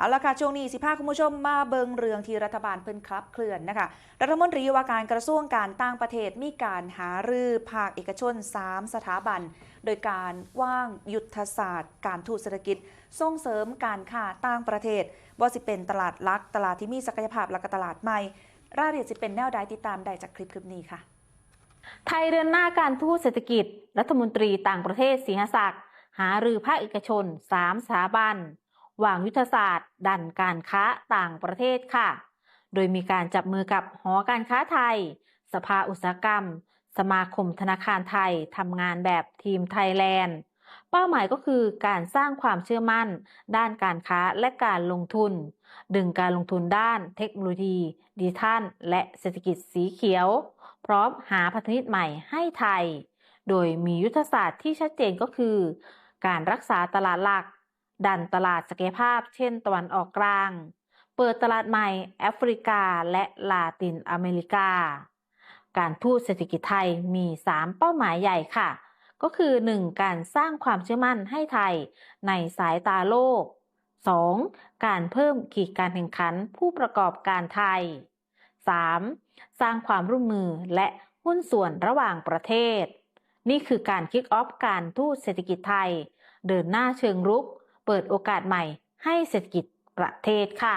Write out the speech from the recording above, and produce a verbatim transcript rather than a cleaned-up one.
เอาละค่ะ ช่วงนี้สิพาคุณผู้ชมมาเบิ่งเรื่องที่รัฐบาลเพิ่นขับเคลื่อนนะคะ รัฐมนตรีว่าการกระทรวงการต่างประเทศมีการหารือภาคเอกชน สาม สถาบัน โดยการวางยุทธศาสตร์การทูตเศรษฐกิจ ส่งเสริมการค้าต่างประเทศ บ่สิเป็นตลาดหลัก ตลาดที่มีศักยภาพ และก็ตลาดใหม่ รายละเอียดสิเป็นแนวใดติดตามได้จากคลิปคลิปนี้ค่ะ ไทยเดินหน้าการทูตเศรษฐกิจ รัฐมนตรีต่างประเทศสิงหศักดิ์หารือภาคเอกชน สาม สถาบัน วางยุทธศาสตร์ดันการค้าต่างประเทศค่ะ โดยมีการจับมือกับหอการค้าไทย สภาอุตสาหกรรม สมาคมธนาคารไทยทำงานแบบทีมไทยแลนด์ เป้าหมายก็คือการสร้างความเชื่อมั่นด้านการค้าและการลงทุน ดึงการลงทุนด้านเทคโนโลยีดิจิทัล และเศรษฐกิจสีเขียว พร้อมหาพันธมิตรใหม่ให้ไทย โดยมียุทธศาสตร์ที่ชัดเจนก็คือ การรักษาตลาดหลัก ดันตลาดศักยภาพเช่นตะวันออกกลาง เปิดตลาดใหม่แอฟริกาและลาตินอเมริกา การทูตเศรษฐกิจไทยมี สาม เป้าหมายใหญ่ค่ะ ก็คือ หนึ่ง การสร้างความเชื่อมั่นให้ไทยในสายตาโลก สอง การเพิ่มขีดการแข่งขันผู้ประกอบการไทย สาม สร้างความร่วมมือและหุ้นส่วนระหว่างประเทศ นี่คือการ kick off การทูตเศรษฐกิจไทย เดินหน้าเชิงรุก เปิดโอกาสใหม่ให้เศรษฐกิจประเทศค่ะ